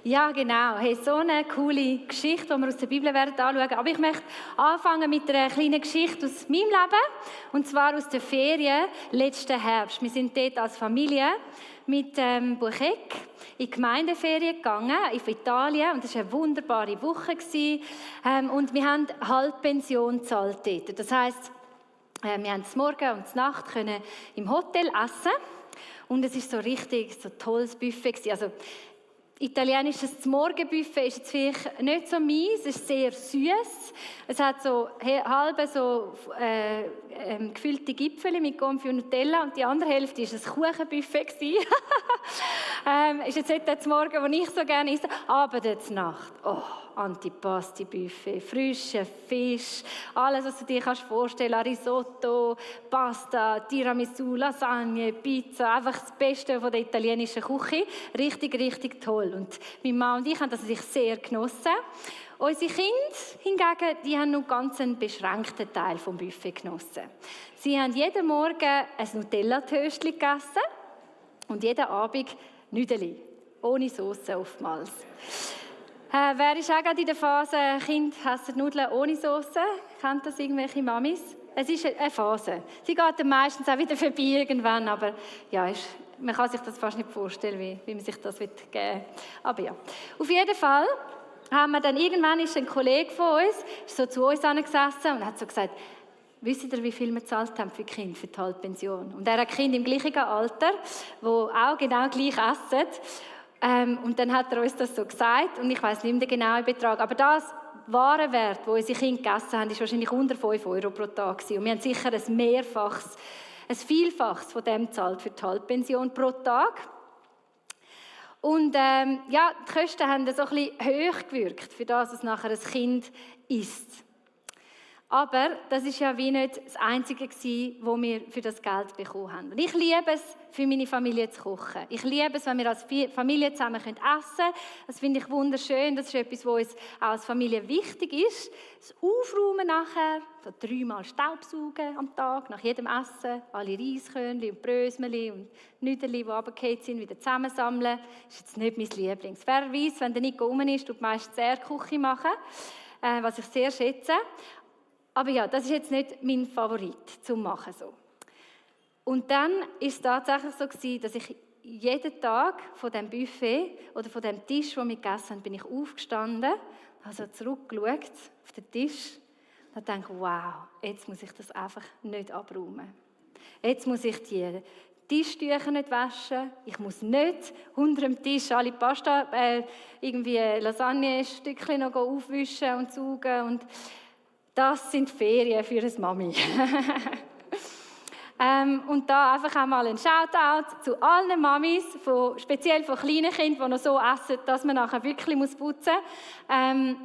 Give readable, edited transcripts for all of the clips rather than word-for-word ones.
Ja, genau. Hey, so eine coole Geschichte, die wir aus der Bibel werden anschauen. Aber ich möchte anfangen mit einer kleinen Geschichte aus meinem Leben. Und zwar aus den Ferien letzten Herbst. Wir sind dort als Familie mit Bucheck in die Gemeindeferien gegangen, in Italien. Und das war eine wunderbare Woche. Und wir haben Halbpension gezahlt dort. Das heisst, wir haben das Morgen und die Nacht können im Hotel essen. Und es war so richtig so ein tolles Buffet. Also, italienisches Morgenbuffet ist jetzt vielleicht nicht so meins, es ist sehr süß. Es hat so halbe so gefüllte Gipfel mit Confit und Nutella und die andere Hälfte war ein Kuchenbuffet. Ist jetzt nicht das Morgen, das ich so gerne esse, aber die Nacht. Oh, Antipasti-Buffet, frischer Fisch, alles, was du dir vorstellen kannst, Risotto, Pasta, Tiramisu, Lasagne, Pizza, einfach das Beste von der italienischen Küche. Richtig, richtig toll. Und meine Mann und ich haben das natürlich sehr genossen. Unsere Kinder hingegen, die haben nur ganz einen beschränkten Teil vom Buffet genossen. Sie haben jeden Morgen ein Nutella-Töstchen gegessen und jeden Abend Nüdeli, ohne Sauce oftmals. Wer ist auch gerade in der Phase, Kinder essen Nudeln ohne Sauce? Kennt das irgendwelche Mamis? Es ist eine Phase. Sie geht dann meistens auch wieder vorbei irgendwann, aber ja, man kann sich das fast nicht vorstellen, wie man sich das geben will. Aber ja, auf jeden Fall haben wir dann irgendwann ist ein Kollege von uns ist so zu uns gesessen und hat so gesagt, wisst ihr, wie viel wir gezahlt haben für die Kinder, für die Halbpension? Und er hat Kinder im gleichen Alter, die auch genau gleich essen. Und dann hat er uns das so gesagt, und ich weiss nicht mehr den genauen Betrag, aber das Warenwert, den unsere Kinder gegessen haben, ist wahrscheinlich unter 5 € pro Tag gewesen. Und wir haben sicher ein Vielfaches von dem gezahlt für die Halbpension pro Tag. Und ja, die Kosten haben so ein bisschen hoch gewirkt, für das, was nachher ein Kind isst. Aber das war ja wie nicht das Einzige, was wir für das Geld bekommen haben. Und ich liebe es, für meine Familie zu kochen. Ich liebe es, wenn wir als Familie zusammen essen können. Das finde ich wunderschön. Das ist etwas, was uns auch als Familie wichtig ist. Das Aufräumen nachher, so 3-mal Staubsaugen am Tag, nach jedem Essen, alle Reiskörnchen und Brösmeli und Nüdeli, die runtergefallen sind, wieder zusammensammeln. Das ist jetzt nicht mein Lieblings. Wer weiss, wenn der Nico rum ist, tut meistens sehr Küche machen, was ich sehr schätze. Aber ja, das ist jetzt nicht mein Favorit zum Machen so. Und dann ist es tatsächlich so gewesen, dass ich jeden Tag von dem Buffet oder von dem Tisch, den wir gegessen haben, bin ich aufgestanden, habe so zurückgeschaut auf den Tisch und habe gedacht, wow, jetzt muss ich das einfach nicht abräumen. Jetzt muss ich die Tischtücher nicht waschen. Ich muss nicht unter dem Tisch alle Pasta, irgendwie Lasagne-Stückchen noch aufwischen und saugen und das sind Ferien für eine Mami. Und da einfach einmal ein Shoutout zu allen Mamis, speziell von kleinen Kindern, die noch so essen, dass man nachher wirklich putzen muss.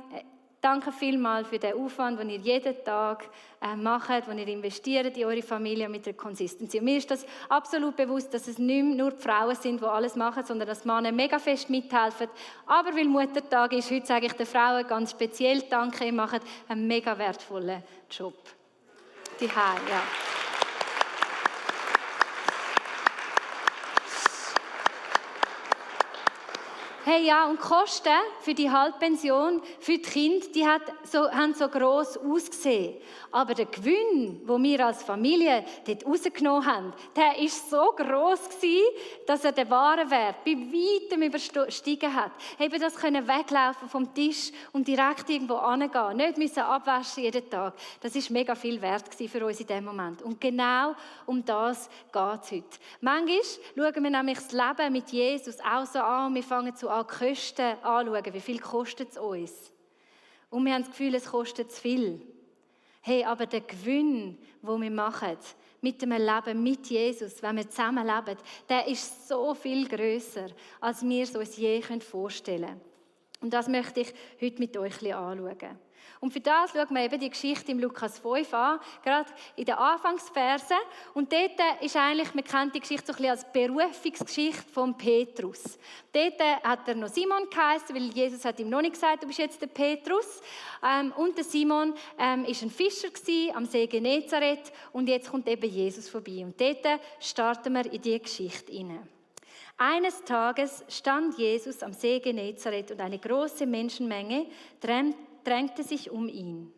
Danke vielmals für den Aufwand, den ihr jeden Tag macht, den ihr investiert in eure Familie mit der Konsistenz. Mir ist das absolut bewusst, dass es nicht nur die Frauen sind, die alles machen, sondern dass die Männer mega fest mithelfen. Aber weil Muttertag ist, heute sage ich den Frauen ganz speziell Danke, ihr macht einen mega wertvollen Job. Die Heim, ja. Hey, ja, und die Kosten für die Halbpension, für die Kinder, die haben so gross ausgesehen. Aber der Gewinn, den wir als Familie dort rausgenommen haben, der war so gross gewesen, dass er den Warenwert bei weitem überstiegen hat. Eben das können weglaufen vom Tisch und direkt irgendwo hingehen, nicht müssen abwaschen jeden Tag. Das war mega viel wert für uns in diesem Moment. Und genau um das geht es heute. Manchmal schauen wir nämlich das Leben mit Jesus auch so an und wir fangen so an, Kosten anschauen, wie viel kostet es uns. Und wir haben das Gefühl, es kostet zu viel. Hey, aber der Gewinn, den wir machen, mit dem Leben mit Jesus, wenn wir zusammen leben, der ist so viel grösser, als wir es uns je vorstellen können. Und das möchte ich heute mit euch anschauen. Und für das schauen wir eben die Geschichte im Lukas 5 an, gerade in den Anfangsversen. Und dort ist eigentlich, man kennt die Geschichte so ein bisschen als Berufungsgeschichte von Petrus. Dort hat er noch Simon geheißen, weil Jesus hat ihm noch nicht gesagt, du bist jetzt der Petrus. Und der Simon war ein Fischer am See Genezareth und jetzt kommt eben Jesus vorbei. Und dort starten wir in diese Geschichte hinein. Eines Tages stand Jesus am See Genezareth und eine große Menschenmenge drängte sich um ihn.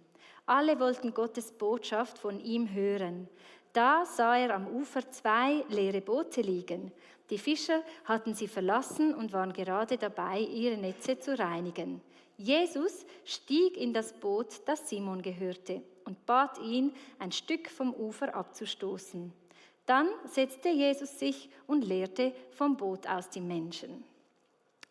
Alle wollten Gottes Botschaft von ihm hören. Da sah er am Ufer 2 leere Boote liegen. Die Fischer hatten sie verlassen und waren gerade dabei, ihre Netze zu reinigen. Jesus stieg in das Boot, das Simon gehörte, und bat ihn, ein Stück vom Ufer abzustoßen. Dann setzte Jesus sich und lehrte vom Boot aus die Menschen.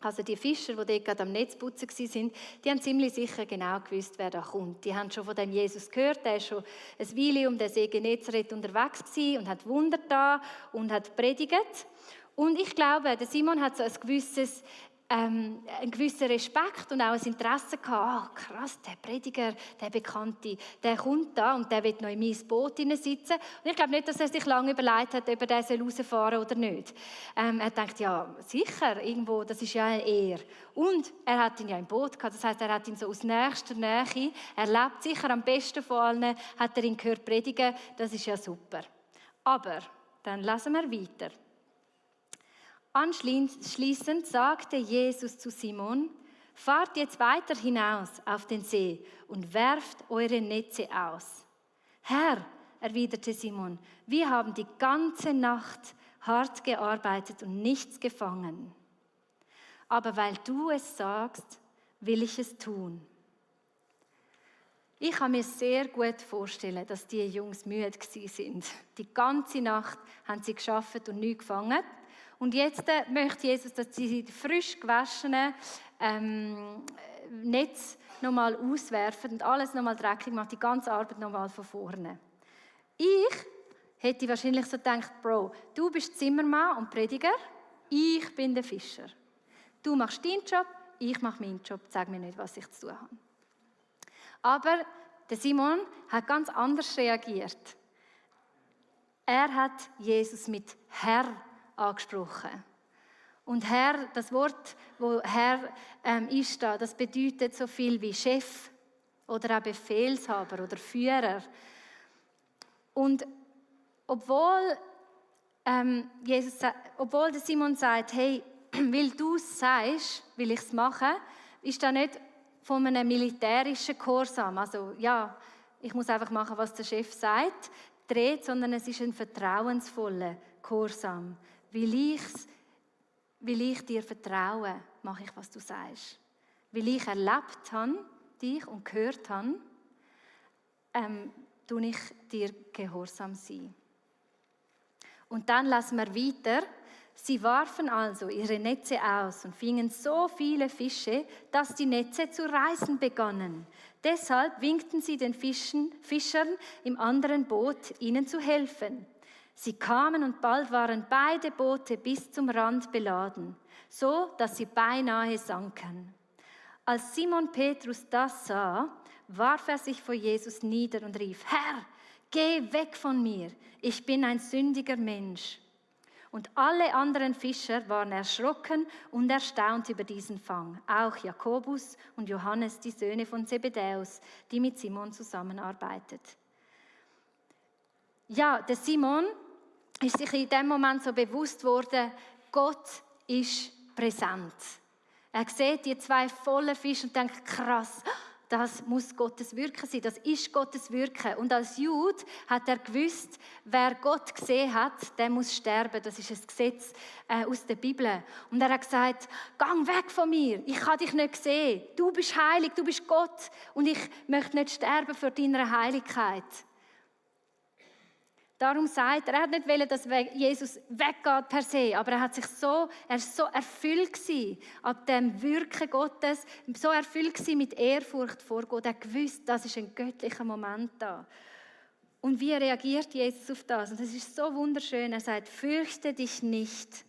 Also die Fischer, die dort gerade am Netzputzen waren, die haben ziemlich sicher genau gewusst, wer da kommt. Die haben schon von dem Jesus gehört, der war schon ein Weile um den See Genezareth unterwegs und hat Wunder getan und hat predigt. Und ich glaube, der Simon hat so einen gewissen Respekt und auch ein Interesse gehabt. Krass, der Prediger, der Bekannte, der kommt da und der wird noch in mein Boot sitzen. Und ich glaube nicht, dass er sich lange überlegt hat, ob er den rausfahren soll oder nicht. Er denkt, ja, sicher, irgendwo, das ist ja eine Ehre. Und er hat ihn ja im Boot gehabt, das heisst, er hat ihn so aus nächster Nähe, er lebt sicher am besten von allen, hat er ihn gehört predigen, das ist ja super. Aber, dann lesen wir weiter. Anschließend sagte Jesus zu Simon, fahrt jetzt weiter hinaus auf den See und werft eure Netze aus. Herr, erwiderte Simon, wir haben die ganze Nacht hart gearbeitet und nichts gefangen. Aber weil du es sagst, will ich es tun. Ich kann mir sehr gut vorstellen, dass die Jungs müde waren. Die ganze Nacht haben sie gearbeitet und nichts gefangen. Und jetzt möchte Jesus, dass sie die frisch gewaschenen Netz nochmal auswerfen und alles nochmal dreckig machen, die ganze Arbeit nochmal von vorne. Ich hätte wahrscheinlich so gedacht, Bro, du bist Zimmermann und Prediger, ich bin der Fischer. Du machst deinen Job, ich mache meinen Job, sag mir nicht, was ich zu tun habe. Aber der Simon hat ganz anders reagiert. Er hat Jesus mit Herr angesprochen. Und Herr, das Wort, wo Herr ist da, das bedeutet so viel wie Chef oder auch Befehlshaber oder Führer. Und obwohl der Simon sagt, hey, weil du es sagst, will ich es machen, ist das nicht von einem militärischen Gehorsam. Also ja, ich muss einfach machen, was der Chef sagt, dreht, sondern es ist ein vertrauensvoller Gehorsam. Weil ich dir vertraue, mache ich, was du sagst. Weil ich erlebt habe, dich und gehört habe, tue ich dir gehorsam sein. Und dann lassen wir weiter. Sie warfen also ihre Netze aus und fingen so viele Fische, dass die Netze zu reißen begannen. Deshalb winkten sie den Fischern im anderen Boot, ihnen zu helfen. Sie kamen und bald waren beide Boote bis zum Rand beladen, so dass sie beinahe sanken. Als Simon Petrus das sah, warf er sich vor Jesus nieder und rief, Herr, geh weg von mir, ich bin ein sündiger Mensch. Und alle anderen Fischer waren erschrocken und erstaunt über diesen Fang. Auch Jakobus und Johannes, die Söhne von Zebedäus, die mit Simon zusammenarbeitet. Ja, der Simon ist sich in dem Moment so bewusst worden, Gott ist präsent. Er sieht die 2 vollen Fische und denkt, krass, das muss Gottes Wirken sein, das ist Gottes Wirken. Und als Jude hat er gewusst, wer Gott gesehen hat, der muss sterben. Das ist ein Gesetz aus der Bibel. Und er hat gesagt, geh weg von mir, ich kann dich nicht sehen. Du bist heilig, du bist Gott und ich möchte nicht sterben für deine Heiligkeit. Darum sagt er hat nicht wollen, dass Jesus weggeht per se, aber er war so erfüllt ab dem Wirken Gottes, so erfüllt mit Ehrfurcht vor Gott. Er gewusst, das ist ein göttlicher Moment da. Und wie reagiert Jesus auf das? Und das ist so wunderschön. Er sagt, fürchte dich nicht.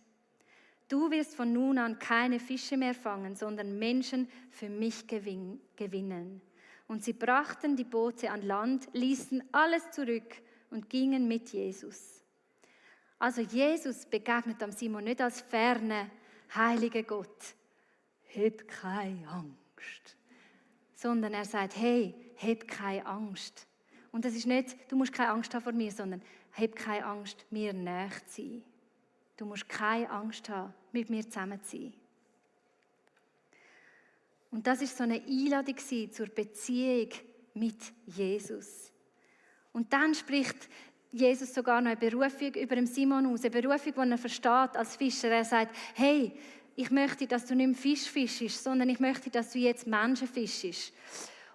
Du wirst von nun an keine Fische mehr fangen, sondern Menschen für mich gewinnen. Und sie brachten die Boote an Land, ließen alles zurück und gingen mit Jesus. Also Jesus begegnet am Simon nicht als ferner, heiliger Gott. Hab keine Angst. Sondern er sagt, hey, hab keine Angst. Und das ist nicht, du musst keine Angst haben vor mir, sondern hab keine Angst, mir näher zu sein. du musst keine Angst haben, mit mir zusammen zu sein. Und das war so eine Einladung zur Beziehung mit Jesus. Und dann spricht Jesus sogar noch eine Berufung über den Simon aus, eine Berufung, die er versteht als Fischer. Er sagt, hey, ich möchte, dass du nicht mehr Fisch fischst, sondern ich möchte, dass du jetzt Menschen fischst.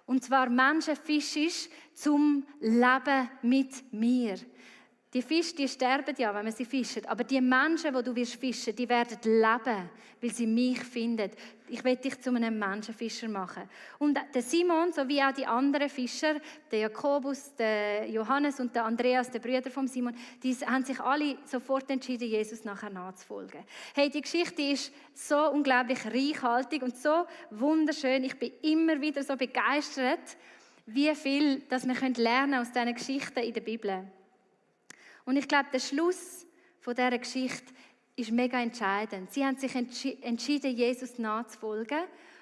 Und zwar Menschen fischst zum Leben mit mir. Die Fische, die sterben ja, wenn man sie fischt. Aber die Menschen, die du fischen wirst, die werden leben, weil sie mich finden. Ich will dich zu einem Menschenfischer machen. Und der Simon, sowie auch die anderen Fischer, der Jakobus, der Johannes und der Andreas, der Brüder von Simon, die haben sich alle sofort entschieden, Jesus nachher nachzufolgen. Hey, die Geschichte ist so unglaublich reichhaltig und so wunderschön. Ich bin immer wieder so begeistert, wie viel dass wir lernen können aus diesen Geschichten in der Bibel. Und ich glaube, der Schluss von dieser Geschichte ist mega entscheidend. Sie haben sich entschieden, Jesus nachzufolgen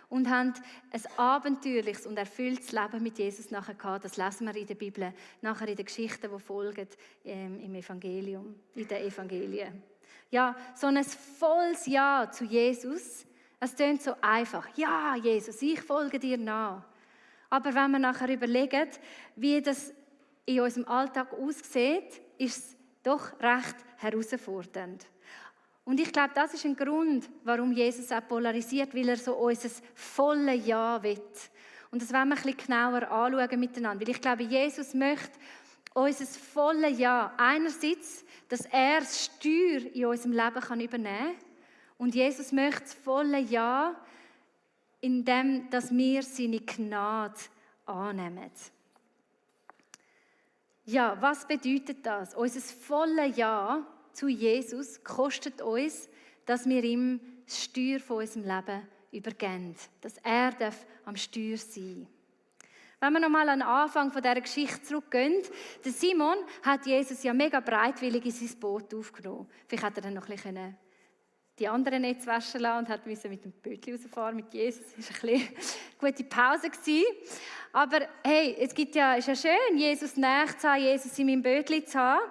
und haben ein abenteuerliches und erfülltes Leben mit Jesus nachher gehabt. Das lesen wir in der Bibel, nachher in den Geschichten, die folgen im Evangelium, in den Evangelien. Ja, so ein volles Ja zu Jesus, es klingt so einfach. Ja, Jesus, ich folge dir nach. Aber wenn wir nachher überlegen, wie das in unserem Alltag aussieht, ist es doch recht herausfordernd. Und ich glaube, das ist ein Grund, warum Jesus auch polarisiert, weil er so unser volles Ja will. Und das wollen wir ein bisschen genauer anschauen miteinander. Weil ich glaube, Jesus möchte unser volles Ja. Einerseits, dass er das Steuer in unserem Leben übernehmen kann. Und Jesus möchte das volle Ja, indem dass wir seine Gnade annehmen. Ja, was bedeutet das? Unser volles Ja zu Jesus kostet uns, dass wir ihm das Steuer von unserem Leben übergeben. Dass er am Steuer sein darf. Wenn wir nochmal an den Anfang dieser Geschichte zurückgehen, der Simon hat Jesus ja mega breitwillig in sein Boot aufgenommen. Vielleicht hat er dann noch ein bisschen die anderen Netze waschen lassen und musste mit dem Bötchen rausfahren mit Jesus. Das war eine gute Pause. Aber hey, es ist ja schön, Jesus näher zu haben, Jesus in meinem Bötchen zu haben.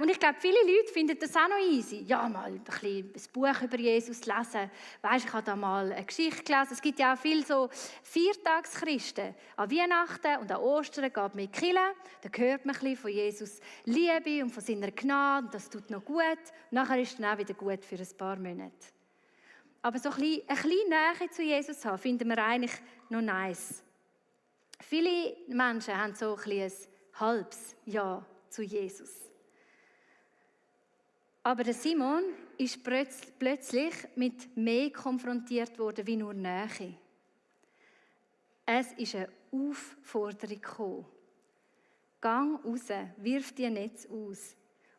Und ich glaube, viele Leute finden das auch noch easy. Ja, mal ein Buch über Jesus lesen. Weisst, ich habe da mal eine Geschichte gelesen. Es gibt ja auch viele so Viertagschristen. An Weihnachten und an Ostern geht man in die Kirche. Da hört man ein bisschen von Jesus Liebe und von seiner Gnade. Das tut noch gut. Und nachher ist es dann auch wieder gut für ein paar Monate. Aber so ein bisschen Nähe zu Jesus haben, finden wir eigentlich noch nice. Viele Menschen haben so ein halbes Ja zu Jesus. Aber der Simon ist plötzlich mit mehr konfrontiert worden wie nur Nähe. Es ist eine Aufforderung gekommen. Gang raus, wirf die Netz aus.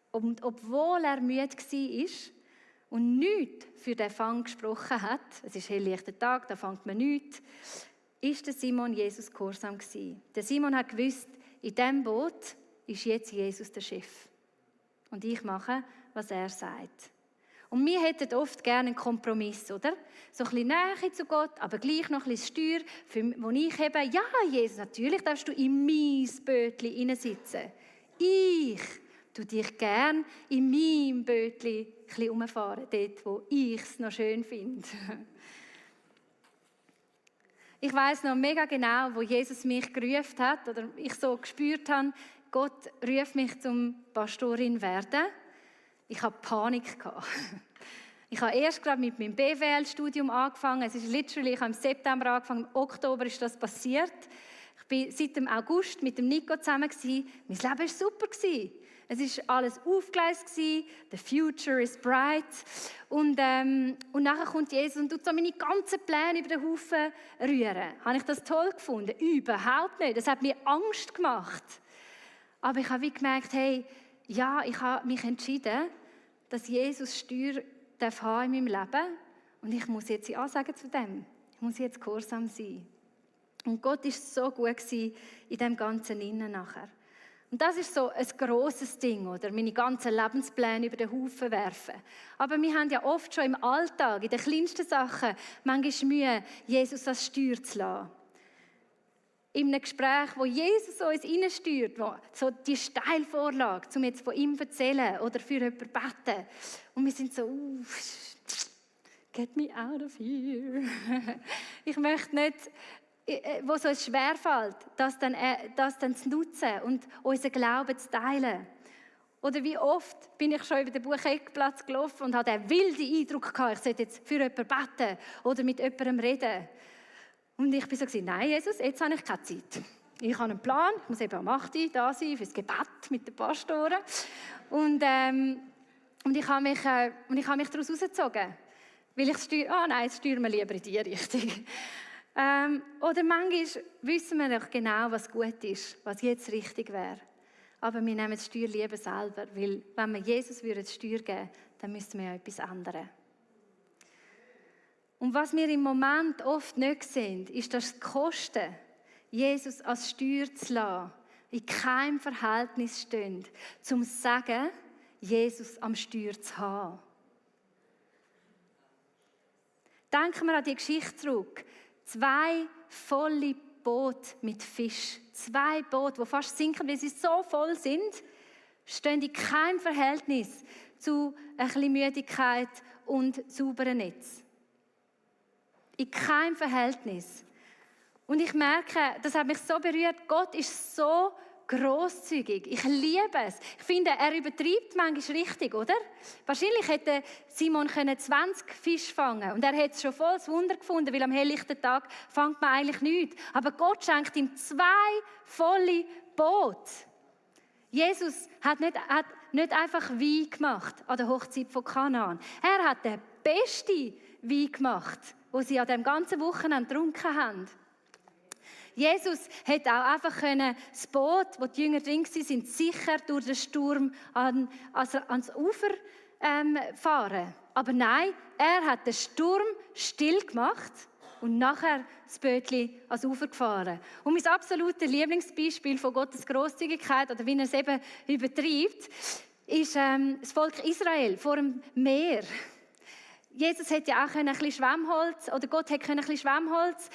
Und obwohl er müde war und nichts für den Fang gesprochen hat, es ist helllichter Tag, da fängt man nichts, ist der Simon Jesus gehorsam gewesen. Der Simon hat gewusst, in diesem Boot ist jetzt Jesus der Chef. Und ich mache, was er sagt. Und wir hätten oft gerne einen Kompromiss, oder? So ein bisschen Nähe zu Gott, aber gleich noch ein bisschen Steuer, wo ich eben, ja, Jesus, natürlich darfst du in mein Bötchen hineinsitzen. Ich tue dich gerne in meinem Bötchen ein bisschen umfahren, dort, wo ich es noch schön finde. Ich weiss noch mega genau, wo Jesus mich gerufen hat, oder ich so gespürt habe, Gott ruft mich zum Pastorin werden. Ich hatte Panik. Ich habe erst gerade mit meinem BWL-Studium angefangen. Es ist literally, ich habe im September angefangen, im Oktober ist das passiert. Ich war seit dem August mit dem Nico zusammen. Mein Leben war super. Es war alles aufgeleistet. The future is bright. Und nachher kommt Jesus und tut so meine ganzen Pläne über den Haufen rühren. Habe ich das toll gefunden? Überhaupt nicht. Das hat mir Angst gemacht. Aber ich habe gemerkt, hey, ja, ich habe mich entschieden, dass Jesus Steuer haben in meinem Leben. Und ich muss jetzt Ja sagen zu dem. Ich muss jetzt gehorsam sein. Und Gott war so gut in dem ganzen Innen nachher. Und das ist so ein grosses Ding, oder? Meine ganzen Lebenspläne über den Haufen werfen. Aber wir haben ja oft schon im Alltag, in den kleinsten Sachen, manchmal Mühe, Jesus als Steuer zu lassen. in einem Gespräch, wo Jesus uns reinsteuert, wo so die Steilvorlage, um jetzt von ihm zu erzählen oder für jemanden zu beten. Und wir sind so, get me out of here. Ich möchte nicht, wo es uns schwerfällt, das dann zu nutzen und unseren Glauben zu teilen. Oder wie oft bin ich schon über den Bucheckplatz gelaufen und hatte den wilden Eindruck gehabt, ich sollte jetzt für jemanden beten oder mit jemandem reden. Und ich bin so, nein Jesus, jetzt habe ich keine Zeit. Ich habe einen Plan, ich muss eben am 8 Uhr da sein für das Gebet mit den Pastoren. Und ich habe mich daraus rausgezogen. Weil ich steuere, jetzt steuern wir lieber in die Richtung. Oder manchmal wissen wir doch genau, was gut ist, was jetzt richtig wäre. Aber wir nehmen das Steuer lieber selber, weil wenn wir Jesus das Steuer geben würden, dann müssten wir ja etwas ändern. Und was wir im Moment oft nicht sehen, ist, dass die Kosten, Jesus als Steuer zu lassen, in keinem Verhältnis stehen, zum zu sagen, Jesus am Steuer zu haben. Denken wir an die Geschichte zurück. 2 volle Boote mit Fisch. 2 Boote, die fast sinken, weil sie so voll sind, stehen in keinem Verhältnis zu ein bisschen Müdigkeit und sauberen Netz. In keinem Verhältnis. Und ich merke, das hat mich so berührt, Gott ist so grosszügig. Ich liebe es. Ich finde, er übertreibt manchmal richtig, oder? Wahrscheinlich hätte Simon 20 Fische fangen und er hätte es schon voll das Wunder gefunden, weil am helllichten Tag fängt man eigentlich nichts. Aber Gott schenkt ihm 2 volle Boote. Jesus hat nicht einfach Wein gemacht an der Hochzeit von Kanaan. Er hat den besten Wein gemacht, den sie an dem ganzen Wochenende getrunken haben. Jesus hätte auch einfach das Boot, wo die Jünger drin waren, sicher durch den Sturm ans Ufer fahren. Aber nein, er hat den Sturm still gemacht und nachher das Bötchen ans Ufer gefahren. Und mein absolutes Lieblingsbeispiel von Gottes Grosszügigkeit, oder wie er es eben übertreibt, ist das Volk Israel vor dem Meer. Jesus hätte ja auch ein bisschen Schwemmholz, oder Gott hätte ein bisschen Schwemmholz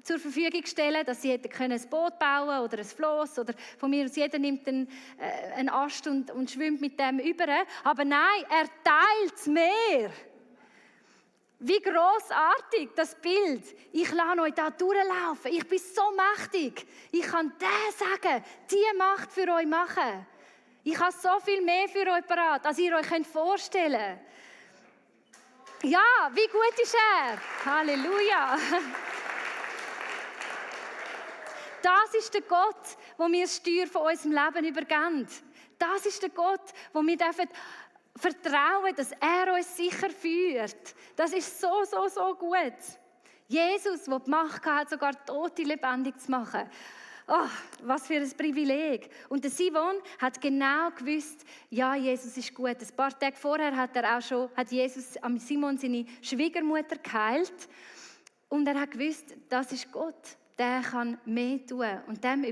zur Verfügung stellen, dass sie hätten ein Boot bauen oder ein Floss oder von mir aus jeder nimmt einen Ast und schwimmt mit dem über. Aber nein, er teilt das Meer. Wie grossartig das Bild. Ich lasse euch da durchlaufen. Ich bin so mächtig. Ich kann das sagen, die Macht für euch machen. Ich habe so viel mehr für euch parat, als ihr euch vorstellen könnt. Ja, wie gut ist er? Halleluja. Das ist der Gott, wo wir das Steuer von unserem Leben übergeben. Das ist der Gott, wo wir vertrauen dürfen, dass er uns sicher führt. Das ist so, so, so gut. Jesus, der die Macht hat, sogar Tote lebendig zu machen. Oh, was für ein Privileg. Und der Simon hat genau gewusst, ja, Jesus ist gut. Ein paar Tage vorher hat Jesus am Simon seine Schwiegermutter geheilt. Und er hat gewusst, das ist Gott. Der kann mehr tun und dem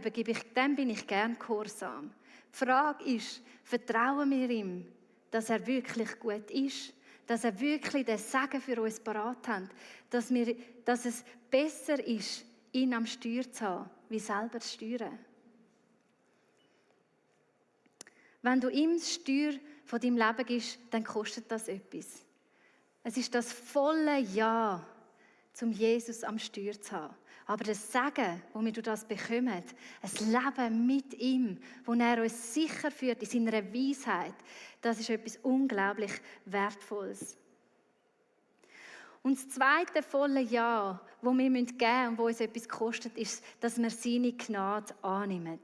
bin ich gern gehorsam. Die Frage ist, vertrauen wir ihm, dass er wirklich gut ist, dass er wirklich den Segen für uns parat hat, dass es besser ist, ihn am Steuer zu haben, wie selber zu steuern. Wenn du ihm das Steuer von deinem Leben gibst, dann kostet das etwas. Es ist das volle Ja, um Jesus am Steuer zu haben. Aber das Segen, wo wir durch das bekommen, ein Leben mit ihm, wo er uns sicher führt in seiner Weisheit, das ist etwas unglaublich Wertvolles. Und das zweite volle Ja, das wir geben müssen und wo uns etwas kostet, ist, dass wir seine Gnade annehmen.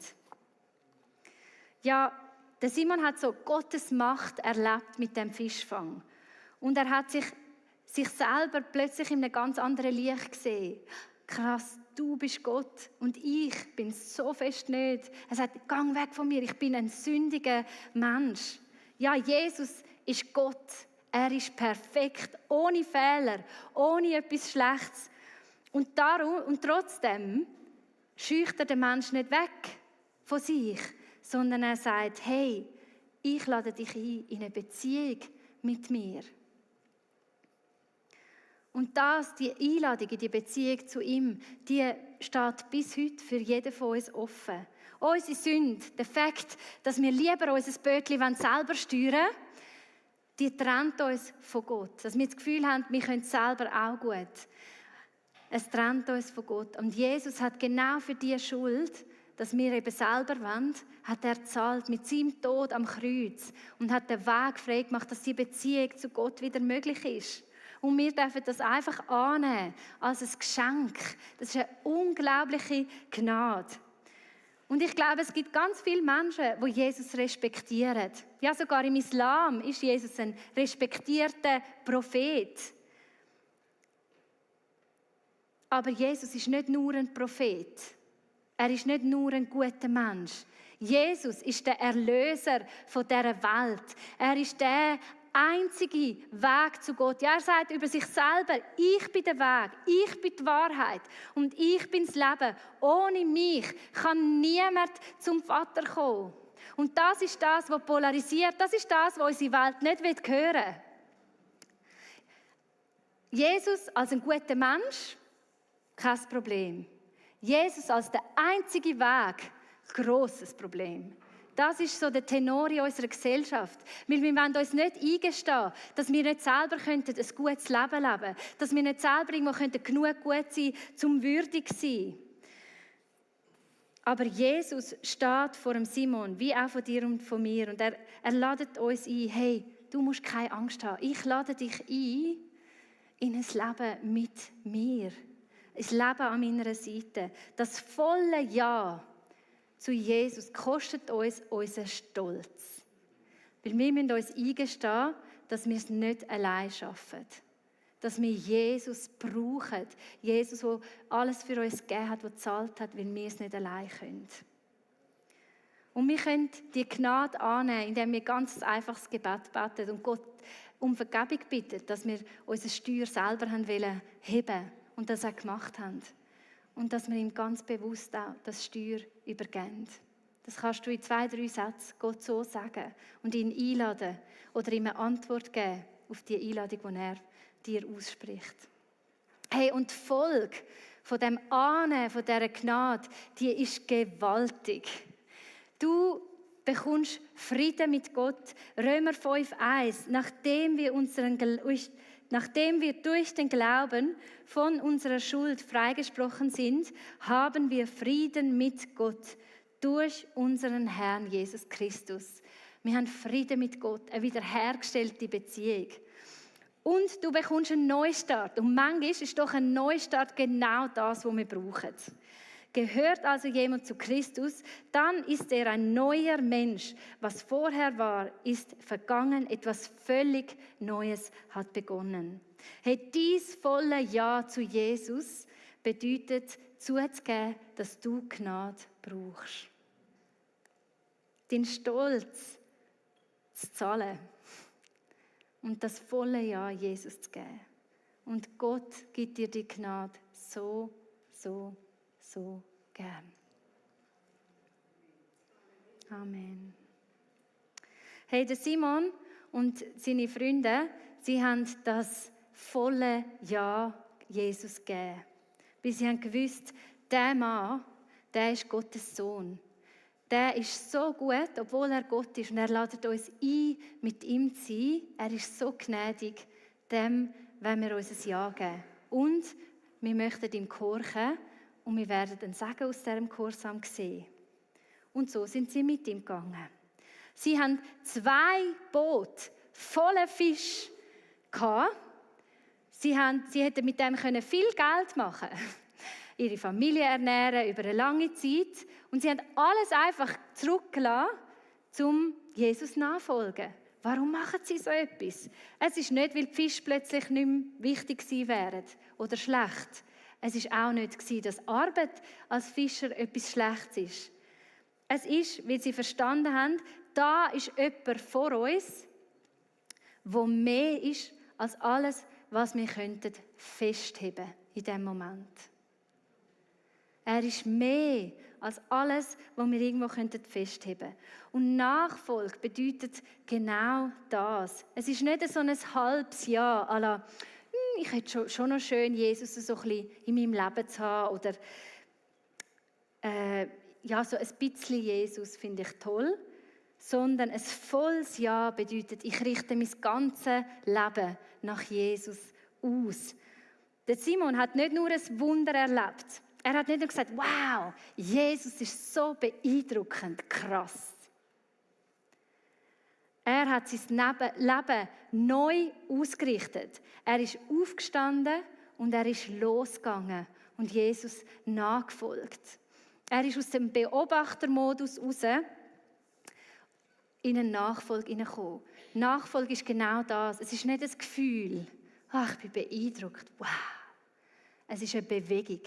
Ja, der Simon hat so Gottes Macht erlebt mit dem Fischfang. Und er hat sich selber plötzlich in einem ganz anderen Licht gesehen. Krass, du bist Gott und ich bin so fest nicht. Er sagt, gang weg von mir, ich bin ein sündiger Mensch. Ja, Jesus ist Gott. Er ist perfekt, ohne Fehler, ohne etwas Schlechtes. Und trotzdem scheucht er den Menschen nicht weg von sich, sondern er sagt, hey, ich lade dich ein in eine Beziehung mit mir. Und die Einladung in die Beziehung zu ihm, die steht bis heute für jeden von uns offen. Unsere Sünde, der Fakt, dass wir lieber unser Bötchen selber steuern wollen, die trennt uns von Gott. Dass wir das Gefühl haben, wir können es selber auch gut. Es trennt uns von Gott. Und Jesus hat genau für diese Schuld, dass wir eben selber wollen, hat er gezahlt mit seinem Tod am Kreuz und hat den Weg frei gemacht, dass die Beziehung zu Gott wieder möglich ist. Und wir dürfen das einfach annehmen als ein Geschenk. Das ist eine unglaubliche Gnade. Und ich glaube, es gibt ganz viele Menschen, die Jesus respektieren. Ja, sogar im Islam ist Jesus ein respektierter Prophet. Aber Jesus ist nicht nur ein Prophet. Er ist nicht nur ein guter Mensch. Jesus ist der Erlöser von dieser Welt. Er ist der einzige Weg zu Gott. Ja, er sagt über sich selber, ich bin der Weg, ich bin die Wahrheit und ich bin das Leben. Ohne mich kann niemand zum Vater kommen. Und das ist das, was polarisiert. Das ist das, was unsere Welt nicht hören will. Jesus als ein guter Mensch, kein Problem. Jesus als der einzige Weg, grosses Problem. Das ist so der Tenor in unserer Gesellschaft. Wir wollen uns nicht eingestehen, dass wir nicht selber ein gutes Leben leben könnten. Dass wir nicht selber genug gut sein könnten, um würdig zu sein. Aber Jesus steht vor dem Simon, wie auch von dir und von mir. Und er ladet uns ein, hey, du musst keine Angst haben. Ich lade dich ein in ein Leben mit mir. Ein Leben an meiner Seite. Das volle Ja zu Jesus kostet uns unseren Stolz. Weil wir müssen uns eingestehen, dass wir es nicht allein schaffen. Dass wir Jesus brauchen. Jesus, der alles für uns gegeben hat, der gezahlt hat, weil wir es nicht allein können. Und wir können die Gnade annehmen, indem wir ganz einfaches Gebet beten und Gott um Vergebung bitten, dass wir unsere Steuer selber heben wollen und das auch gemacht haben. Und dass wir ihm ganz bewusst auch das Steuer übergeben. Das kannst du in 2, 3 Sätzen Gott so sagen und ihn einladen oder ihm eine Antwort geben auf die Einladung, die er dir ausspricht. Hey, und die Folge von dem Annehmen, von dieser Gnade, die ist gewaltig. Du bekommst Frieden mit Gott. Römer 5,1. Nachdem wir durch den Glauben von unserer Schuld freigesprochen sind, haben wir Frieden mit Gott durch unseren Herrn Jesus Christus. Wir haben Frieden mit Gott, eine wiederhergestellte Beziehung. Und du bekommst einen Neustart. Und manchmal ist doch ein Neustart genau das, was wir brauchen. Gehört also jemand zu Christus, dann ist er ein neuer Mensch. Was vorher war, ist vergangen, etwas völlig Neues hat begonnen. Hey, dies volle Ja zu Jesus bedeutet, zuzugeben, dass du Gnade brauchst. Den Stolz zu zahlen und das volle Ja Jesus zu geben. Und Gott gibt dir die Gnade so gern. Amen. Hey, der Simon und seine Freunde, sie haben das volle Ja Jesus gegeben. Weil sie haben gewusst, der Mann, der ist Gottes Sohn. Der ist so gut, obwohl er Gott ist. Und er ladet uns ein, mit ihm zu sein. Er ist so gnädig. Dem wollen wir uns ein Ja geben. Und wir möchten ihm gehorchen. Und wir werden den Segen aus diesem Gehorsam sehen. Und so sind sie mit ihm gegangen. Sie haben 2 Boote voller Fisch gehabt. Sie hätten mit dem viel Geld machen können. Ihre Familie ernähren über eine lange Zeit. Und sie haben alles einfach zurückgelassen, um Jesus nachfolgen. Warum machen sie so etwas? Es ist nicht, weil die Fische plötzlich nicht mehr wichtig gewesen wären oder schlecht. Es war auch nicht, dass Arbeit als Fischer etwas Schlechtes ist. Es ist, weil sie verstanden haben, da ist jemand vor uns, der mehr ist als alles, was wir festheben könnten in diesem Moment. Er ist mehr als alles, was wir irgendwo festheben könnten. Und Nachfolge bedeutet genau das. Es ist nicht so ein halbes Jahr, à la, ich hätte schon noch schön, Jesus so ein bisschen in meinem Leben zu haben oder so ein bisschen Jesus finde ich toll, sondern ein volles Ja bedeutet, ich richte mein ganzes Leben nach Jesus aus. Der Simon hat nicht nur ein Wunder erlebt. Er hat nicht nur gesagt, wow, Jesus ist so beeindruckend, krass. Er hat sein Leben neu ausgerichtet. Er ist aufgestanden und er ist losgegangen und Jesus nachgefolgt. Er ist aus dem Beobachtermodus raus in eine Nachfolge hineingekommen. Nachfolge ist genau das. Es ist nicht ein Gefühl, ich bin beeindruckt, wow. Es ist eine Bewegung.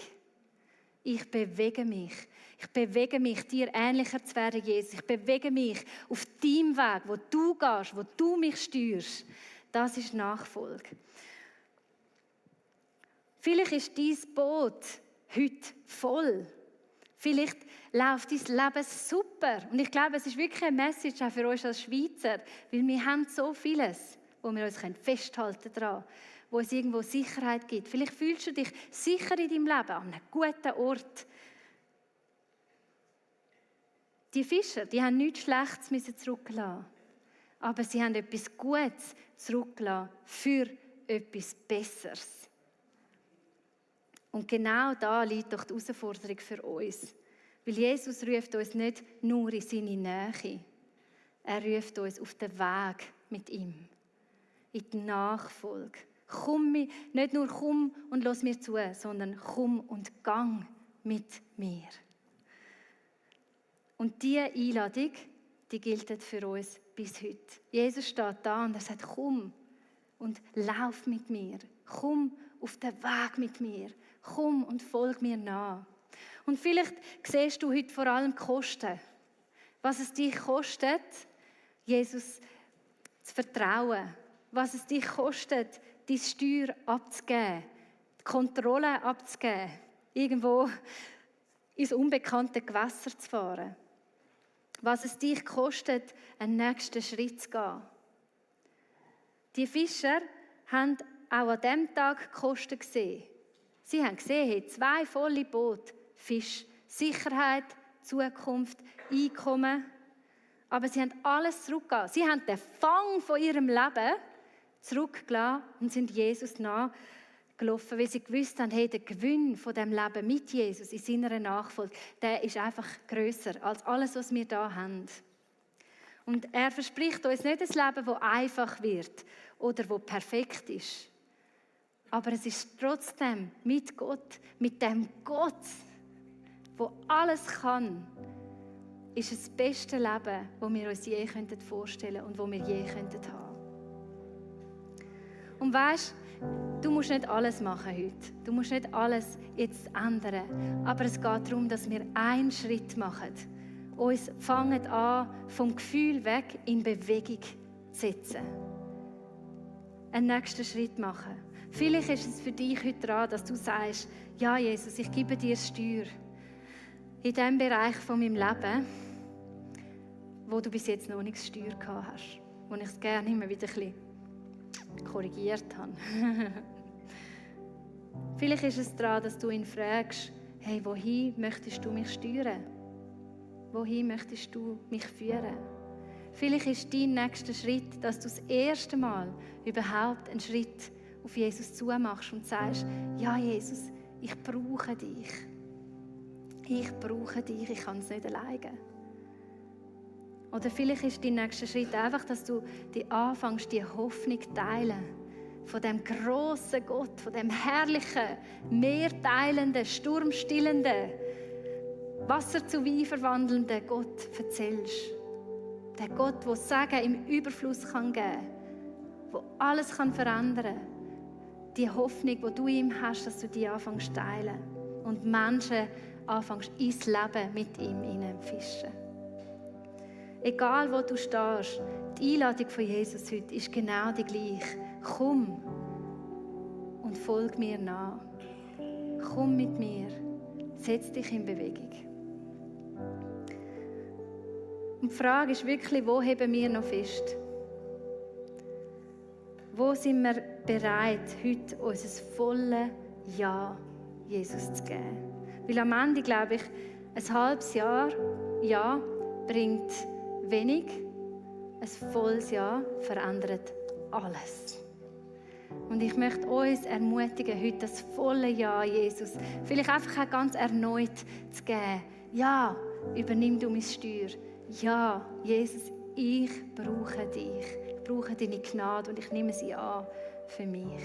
Ich bewege mich. Ich bewege mich, dir ähnlicher zu werden, Jesus. Ich bewege mich auf deinem Weg, wo du gehst, wo du mich steuerst. Das ist Nachfolge. Vielleicht ist dein Boot heute voll. Vielleicht läuft dein Leben super. Und ich glaube, es ist wirklich eine Message auch für uns als Schweizer, weil wir haben so vieles, wo wir uns festhalten daran, wo es irgendwo Sicherheit gibt. Vielleicht fühlst du dich sicher in deinem Leben, an einem guten Ort. Die Fischer, die haben nichts Schlechtes zurücklassen, aber sie haben etwas Gutes zurückgelassen für etwas Besseres. Und genau da liegt doch die Herausforderung für uns. Weil Jesus ruft uns nicht nur in seine Nähe. Er ruft uns auf den Weg mit ihm. In die Nachfolge. Nicht nur komm und lass mir zu, sondern komm und gang mit mir. Und diese Einladung, die gilt für uns bis heute. Jesus steht da und er sagt, komm und lauf mit mir. Komm auf den Weg mit mir. Komm und folg mir nach. Und vielleicht siehst du heute vor allem die Kosten. Was es dich kostet, Jesus zu vertrauen. Was es dich kostet, die Steuer abzugeben. Die Kontrolle abzugeben. Irgendwo ins unbekannte Gewässer zu fahren. Was es dich kostet, einen nächsten Schritt zu gehen. Die Fischer haben auch an diesem Tag die Kosten gesehen. Sie haben gesehen, 2 volle Boote, Fisch, Sicherheit, Zukunft, Einkommen. Aber sie haben alles zurückgegeben. Sie haben den Fang von ihrem Leben zurückgelassen und sind Jesus nachgelaufen, weil sie gewusst haben, der Gewinn von dem Leben mit Jesus in seiner Nachfolge, der ist einfach grösser als alles, was wir da haben. Und er verspricht uns nicht ein Leben, das einfach wird oder das perfekt ist. Aber es ist trotzdem mit Gott, mit dem Gott, der alles kann, ist es das beste Leben, das wir uns je vorstellen könnten und das wir je haben könnten. Und weisst, du musst nicht alles machen heute. Du musst nicht alles jetzt ändern. Aber es geht darum, dass wir einen Schritt machen. Uns fangen an, vom Gefühl weg in Bewegung zu setzen. Einen nächsten Schritt machen. Vielleicht ist es für dich heute dran, dass du sagst, ja Jesus, ich gebe dir Steuer. In dem Bereich von meinem Leben, wo du bis jetzt noch nichts Steuer gehabt hast. Wo ich es gerne immer wieder ein bisschen korrigiert habe. Vielleicht ist es daran, dass du ihn fragst, hey, wohin möchtest du mich steuern? Wohin möchtest du mich führen? Vielleicht ist dein nächster Schritt, dass du das erste Mal überhaupt einen Schritt auf Jesus zumachst und sagst, ja Jesus, ich brauche dich. Ich brauche dich, ich kann es nicht alleine. Oder vielleicht ist dein nächster Schritt einfach, dass du anfängst, die Hoffnung zu teilen. Von dem grossen Gott, von dem herrlichen, meerteilenden, sturmstillenden, Wasser zu Wein verwandelnden Gott erzählst. Der Gott, der Segen im Überfluss geben kann, der alles verändern kann. Die Hoffnung, die du ihm hast, dass du die anfängst zu teilen. Und Menschen anfängst ins Leben mit ihm hineinfischen. Egal wo du stehst, die Einladung von Jesus heute ist genau die gleiche. Komm und folg mir nach. Komm mit mir. Setz dich in Bewegung. Und die Frage ist wirklich, wo heben wir noch fest? Wo sind wir bereit, heute unser volles Ja Jesus zu geben. Weil am Ende, glaube ich, ein halbes Jahr Ja bringt wenig, ein volles Ja verändert alles. Und ich möchte uns ermutigen, heute das volle Ja, Jesus, vielleicht einfach auch ganz erneut zu geben. Ja, übernimm du mein Steuer. Ja, Jesus, ich brauche dich. Ich brauche deine Gnade und ich nehme sie an für mich.